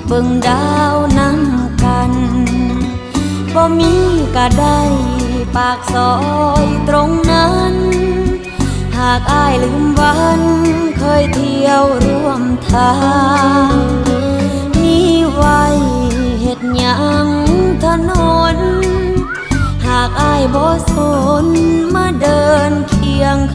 ເບິ່ງດາວນຳກັນ ບໍ່ມີກະໄດ້ ປາກຊອຍຕົງນັ້ນ ຫາກອ້າຍລືມວັນ ເຄີຍທ່ຽວຮ່ວມທາງ ມີໄວ້ເຮັດຫຍັງຖະໜົນ ຫາກອ້າຍບໍ່ສົ